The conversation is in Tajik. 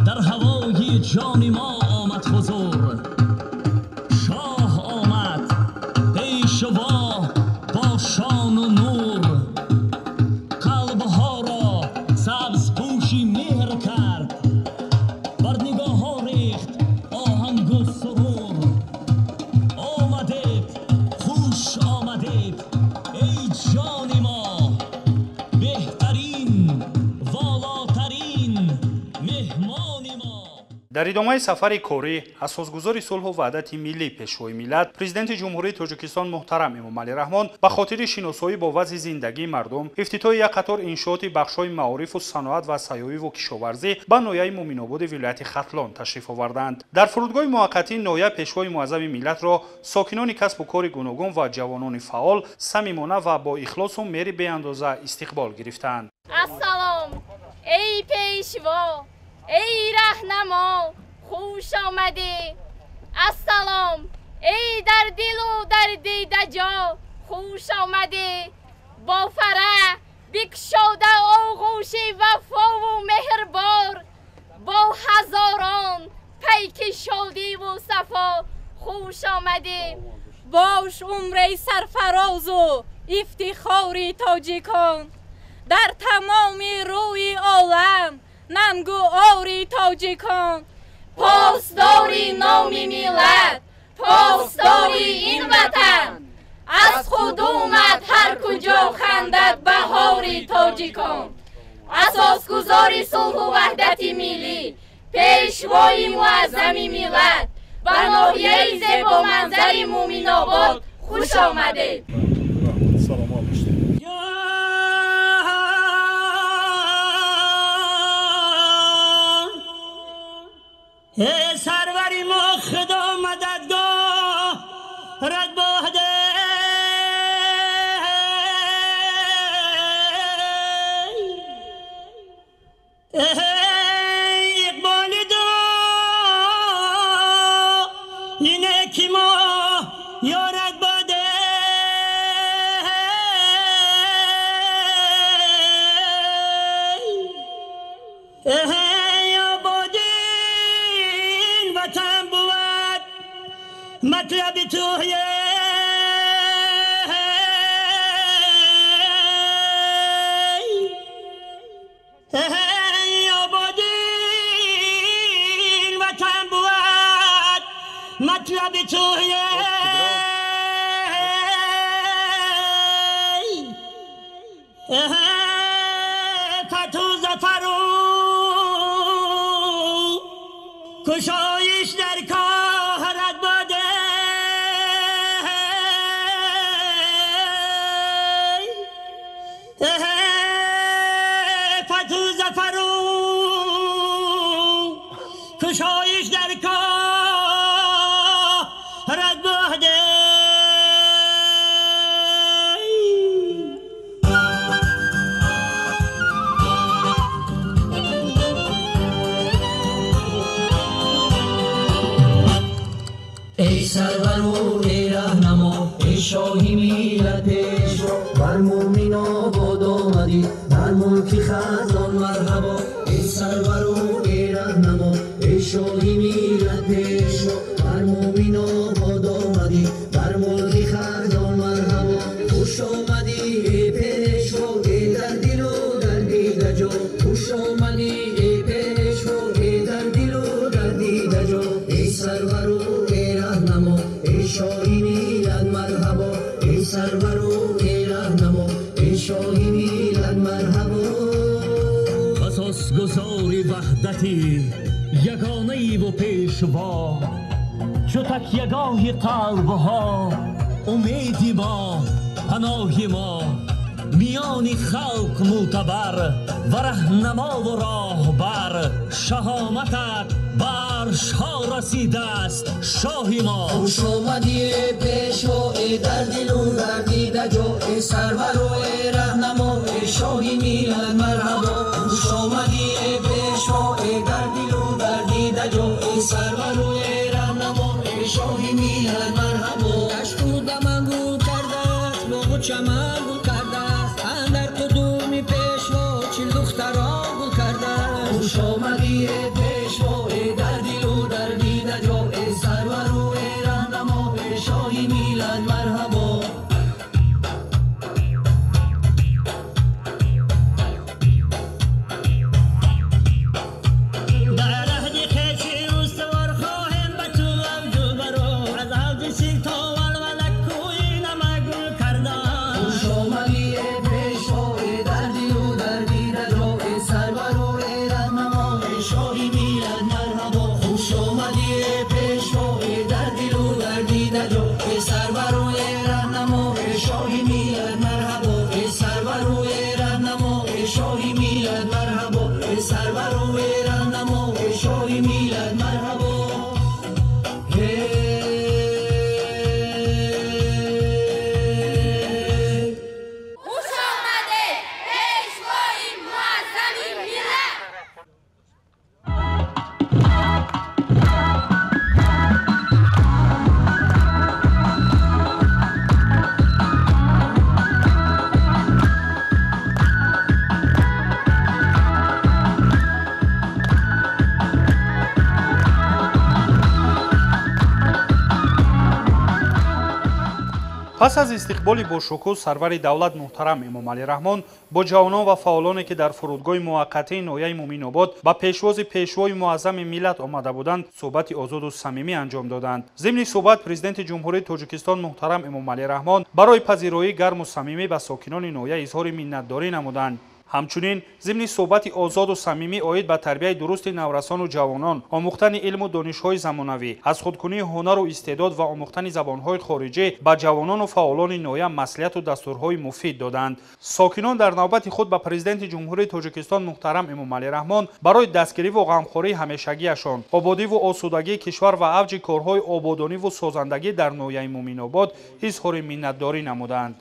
Дар ҳавои ҷони мо омад ҳузур, шоҳ омад пешво бо шону нур. Қалбҳоро сабзпӯши меҳр кард, бар нигоҳҳо рехт оҳангу сурур. Омадед, хуш омадед, эй ҷони мо, беҳтарин, волотарин меҳмони мо. Дар идомаи сафари корӣ асосгузори сулҳу ваҳдати миллӣ, пешвои миллат, президенти Ҷумҳурии Тоҷикистон муҳтарам Эмомалӣ Раҳмон ба хотири шиносоӣ бо вазъи зиндагии мардум, ифтитоҳи як қатор иншооти бахшҳои маорифу саноат ва сайёҳиву кишоварзӣ ба ноҳияи Муъминободи вилояти Хатлон ташриф оварданд. Дар фурудгоҳи муваққатии ноҳия пешвои муаззами миллатро сокинони касбу кори гуногун ва ҷавонони фаъол самимона ва бо ихлосу меҳри беандоза истиқбол гирифтанд. Ассалом, эй пешво, эй раҳнамо, хуш омадӣ. Ассалом, эй дар дилу дар дида ҷо, хуш омадӣ. Бо фараҳ бикушода оғӯши вафову меҳрбор, бо ҳазорон пайки шодиву сафо, хуш омадӣ. Бош умри сарфарозу ифтихори тоҷикон, дар тамоми рӯи олам нангу ори тоҷикон. Посдори номи миллат, посдори ин ватан, аз худумат ҳар куҷо хандад баҳори тоҷикон. Асосгузори сулҳу ваҳдати миллӣ, пешвои муаззами миллат, ба ноҳияи зебоманзари Муъминобод хуш омадед. Саломат бошед. Эй сарвари мо, худо мададгоҳ рад боҳде. Эй иқболи ду ине ки мо ёрад боде. مطلب تویه آبادین وطن بود مطلب تویه. فتح و ظفر و کشایش در کارت باده. فتح و ظفر و کشایش در کارت باده. ای سرور و ای رهنما، ای شاهی ملت پیشوا، بر مؤمن‌آباد آمدی، بر ملک ختلان مرحبا. ای سرور و ای رهنما، ای شاهی ملت پیشوا، بر مؤمن‌آباد آمدی، بر ملک ختلان مرحبا. خوش آمدی ای پیشوا، ای در دل و در دیده جا. خوش آمدی ای پیشوا، ای در دل و در دیده جا. ای سرور و ای رهنما، ای شاهی ملت مرحبا. ای سرور و ای رهنما، ای شاهی ملت مرحبا. اساسگزار وحدتی یگانه‌ای و پیشوا، چو تکیه‌گاه قلبها، امیدی ما، پناهی ما، میان خلق معتبر و رهنما و راهبر، شهامتت به عرش‌ها رسیده است شاهی ما. خوش آمدی ای پیشوا، ای در دل و در دیده جا، ای سرور و ای رهنما، ای شاهی ملت مرحبا. خوش آمدی ای پیشوا، ای در دل و در دیده جا، ای سرور و ای رهنما، ای شاهی ملت مرحبا. دشت و دمن گل کرده است، باغ و چمن گل کرده است، اندر قدوم پیشوا 42 Хуш омадӣ эй Пешво, эй дар дилу дар дида ҷо, эй сарвару эй раҳнамо, эй шоҳи миллат марҳабо. Пас аз истиқболи бошукӯҳ сарвари давлат муҳтарам Эмомалӣ Раҳмон бо ҷавонон ва фаъолоне, ки дар фурудгоҳи муваққатии ноҳияи Муминобод ба пешвози Пешвои муаззами миллат омада буданд, суҳбати озоду самимӣ анҷом доданд. Зимни суҳбат Президенти Ҷумҳурии Тоҷикистон муҳтарам Эмомалӣ Раҳмон барои пазироии гарму самимӣ ба сокинони ноҳия изҳори миннатдорӣ намуданд. Ҳамчунин зимни суҳбати озоду самимӣ оид ба тарбияи дурусти наврасону ҷавонон, омӯхтани илму донишҳои замонавӣ, аз худкунии ҳунару истеъдод ва омӯхтани забонҳои хориҷӣ ба ҷавонону фаъолони ноҳия маслиҳату дастурҳои муфид доданд. Сокинон дар навбати худ ба Президенти Ҷумҳурии Тоҷикистон муҳтарам Эмомалӣ Раҳмон барои дастгириву ғамхории ҳамешагиашон, ободиву осудагии кишвар ва авҷи корҳои ободониву созандагӣ дар ноҳияи Муминобод изҳори миннатдорӣ намуданд.